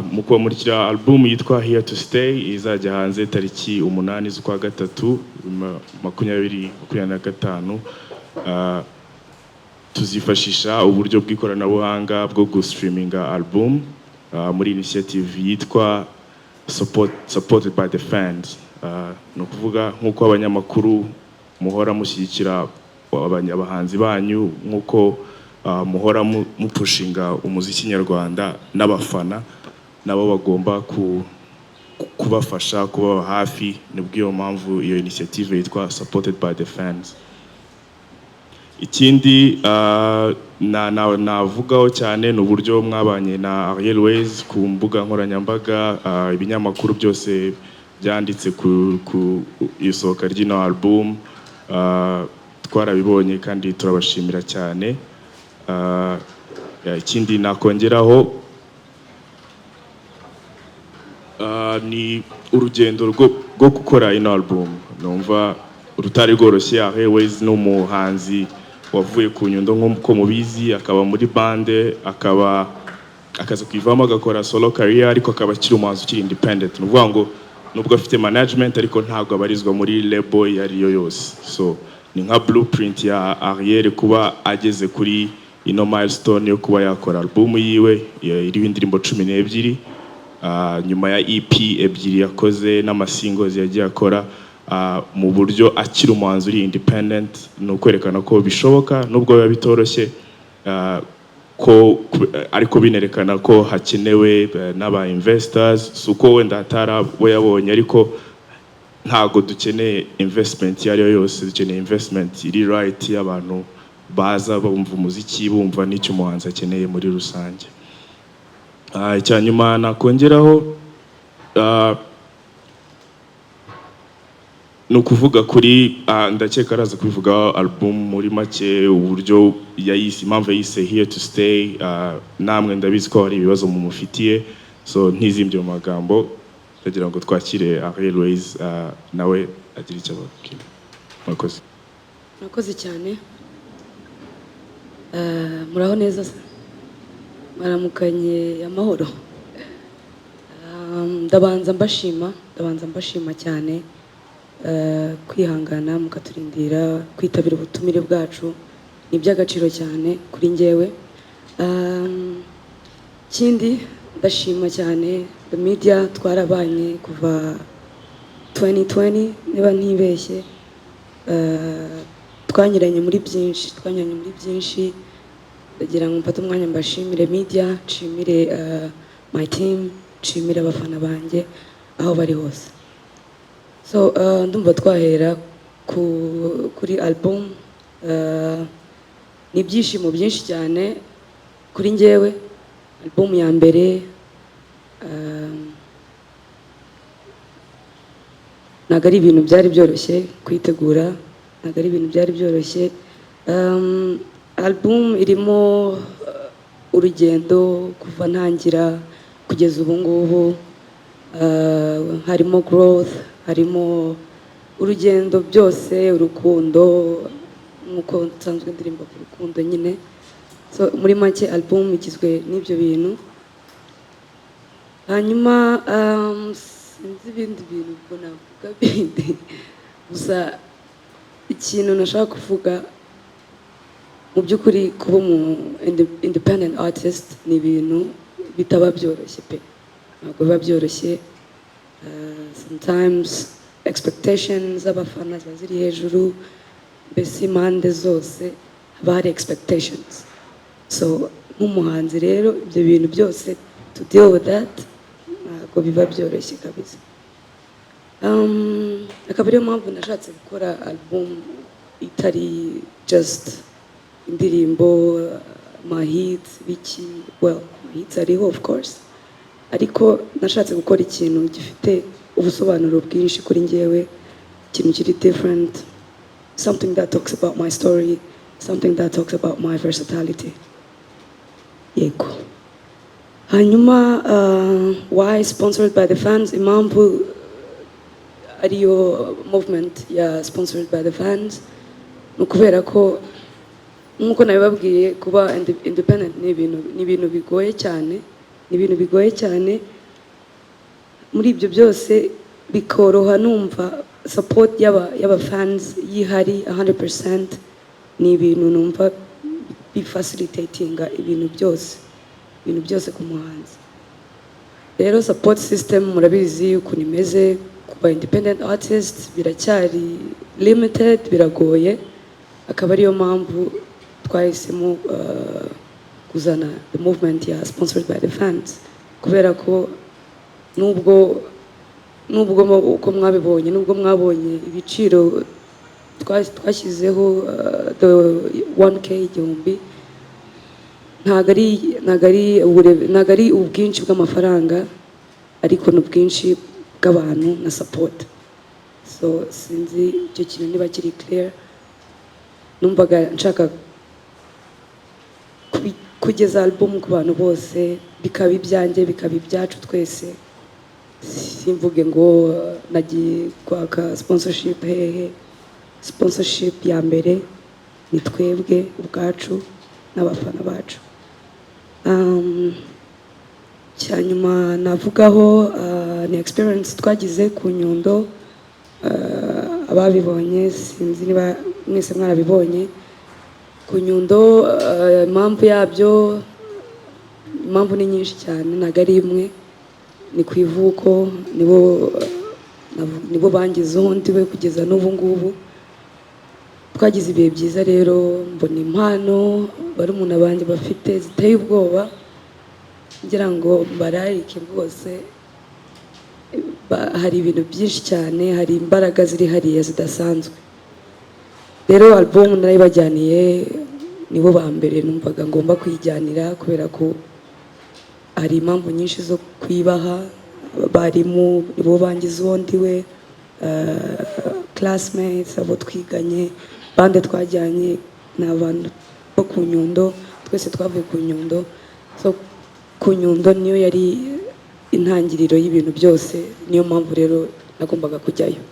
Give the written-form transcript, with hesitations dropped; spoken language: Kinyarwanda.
Mu kubamurikira album yitwa Here to Stay, izajya hanze tariki 8 z'ukwa gatatu 2025. Tuzifashisha uburyo bw'ikoranabuhanga bwo gustreaminga album muri initiative yitwa Supported by the Fans. Ni ukuvuga, nk'uko abanyamakuru muhora mushyigikira abahanzi banyu, nk'uko muhora mupushinga umuziki nyarwanda, n'abafana nabo bagomba kubafasha, kubaba hafi. Nibwo iyo mpamvu iyo initiative yitwa Supported by the Fans. Ikindi navugaho cyane ni uburyo mwabanye na Ariel Wayz ku mbuga nkoranyambaga. Ibinyamakuru byose byanditse ku isohoka ry'ino album. Twarabibonye kandi turabashimira cyane. Yeah, ikindi nakongeraho ni urugendo rwo gukora ino album numva rutari rworoshye. Ariel Wayz ni umuhanzi wavuye ku Nyundo, nk'uko mubizi, akaba muri band, akaba akaza kuyivamo, agakora solo career, ariko akaba akiri umuhanzi ukiri independent. Ni ukuvuga ngo nubwo afite management, ariko ntabwo abarizwa muri label iyo ari yo yose. So ni nka blueprint ya Ariel kuba ageze kuri ino milestone yo kuba yakora album yiwe iriho indirimbo 12, nyuma ya EP ebyiri yakoze n'amasingles yagiye akora mu buryo akiri umuhanzi uri independent. Ni ukwerekana ko bishoboka nubwo biba bitoroshye, ko ariko binerekana ko hakenewe n'aba investors. Si uko wenda hatari abo yabonye, ariko ntago dukeneye investment iyo ari yo yose, dukeneye investment iri right, y'abantu baza bumva umuziki, bumva n'icyo umuhanzi akeneye muri rusange. Icya nyuma nakongeraho ni ukuvuga kuri ndakeka araza kubivugaho, album muri make, uburyo yayise, impamvu yayise Here to Stay. Namwe ndabizi ko hari ibibazo mumufitiye, so ntizimbye mu magambo, ndagira ngo twakire Ariel Wayz, nawe agira icyo ababwira. Murakoze. Murakoze cyane. Muraho neza se? Mwaramukanye amahoro? Ndabanza mbashima cyane kwihangana mukaturindira, kwitabira ubutumire bwacu ni iby'agaciro cyane kuri njyewe. Ikindi ndashima cyane the media twarabanye kuva 2020 niba ntibeshye. Twanyuranye muri byinshi, twanyuranye muri byinshi. Ndagira ngo mfate umwanya mbashimire media, nshimire my team, nshimire abafana banjye aho bari hose. So ndumva twahera kuri album. Ni ibyishimo byinshi cyane kuri njyewe, album ya mbere. Ntabwo ari ibintu byari byoroshye kuyitegura, ntabwo ari ibintu byari byoroshye. Album irimo urugendo kuva ntangira kugeza ubu ngubu. Harimo growth, harimo urugendo byose, urukundo, nk'uko nsanzwe ndirimba ku rukundo nyine. So muri make album igizwe n'ibyo bintu. Hanyuma sinzi ibindi bintu ubwo navuga bindi, gusa ikintu nashaka kuvuga, mu by'ukuri kuba umu independent artist ni ibintu bitaba byoroshye pe, ntabwo biba byoroshye. Sometimes expectations z'abafana ziba ziri hejuru, mbese impande zose haba hari expectations. So nk'umuhanzi rero, ibyo bintu byose, to deal with that, ntabwo biba byoroshye kabisa. Akaba ariyo mpamvu nashatse gukora album itari just indirimbo, my hits biki. Well, my hits ariho of course, ariko nashatse gukora ikintu gifite ubusobanuro bwinshi kuri njyewe, ikintu kiri different, something that talks about my story, something that talks about my versatility. Yego. Hanyuma why Sponsored by the Fans? Impamvu ariyo movement ya Sponsored by the Fans ni ukubera ko, nk'uko nabibabwiye, kuba independent ni ibintu bigoye cyane. Ni ibintu bigoye cyane. Muri ibyo byose bikoroha numva support y'aba fans yihari 100%. Ni ibintu numva bifacilitatinga ibintu byose, ibintu byose ku muhanzi. Rero support system murabizi ukuntu imeze ku ba independent artists, biracyari limited, biragoye. Akaba ariyo mpamvu twahisemo kuzana the movement ya sponsored by the fans, kubera ko nubwo uko mwabibonye, nubwo mwabonye ibiciro twashyizeho, the 1K, 1000, ntabwo ari ubwinshi bw'amafaranga, ariko ni ubwinshi bw'abantu na support. So sinzi icyo kintu niba kiri clear. Numvaga nshaka kugeza album ku bantu bose, bikaba ibyanjye, bikaba ibyacu twese. Simvuge ngo nagiye kwaka sponsorship hehe. Sponsorship ya mbere ni twebwe ubwacu n'abafana bacu. Cyanyuma navugaho ni experience twagize ku Nyundo. Ababibonye, sinzi niba mwese mwarabibonye ku Nyundo. Impamvu yabyo, impamvu ni nyinshi cyane, ntabwo ari imwe. Ni ku ivuko, nibo bangizeho ndiwe kugeza n'ubu ngubu. Twagize ibihe byiza rero, mbona impano barumuna banjye bafite ziteye ubwoba, ngira ngo mbararike rwose. Hari ibintu byinshi cyane, hari imbaraga ziri hariya zidasanzwe. Rero album narayibajyaniye, nibo ba mbere numvaga ngomba kuyijyanira, kubera ko hari impamvu nyinshi zo kuyibaha. Abarimu nibo bangize uwo ndiwe, classmates, abo twiganye, bande twajyanye, ni abantu bo ku Nyundo, twese twavuye ku Nyundo. So ku Nyundo niyo yari intangiriro y'ibintu byose, niyo mpamvu rero nagombaga kujyayo.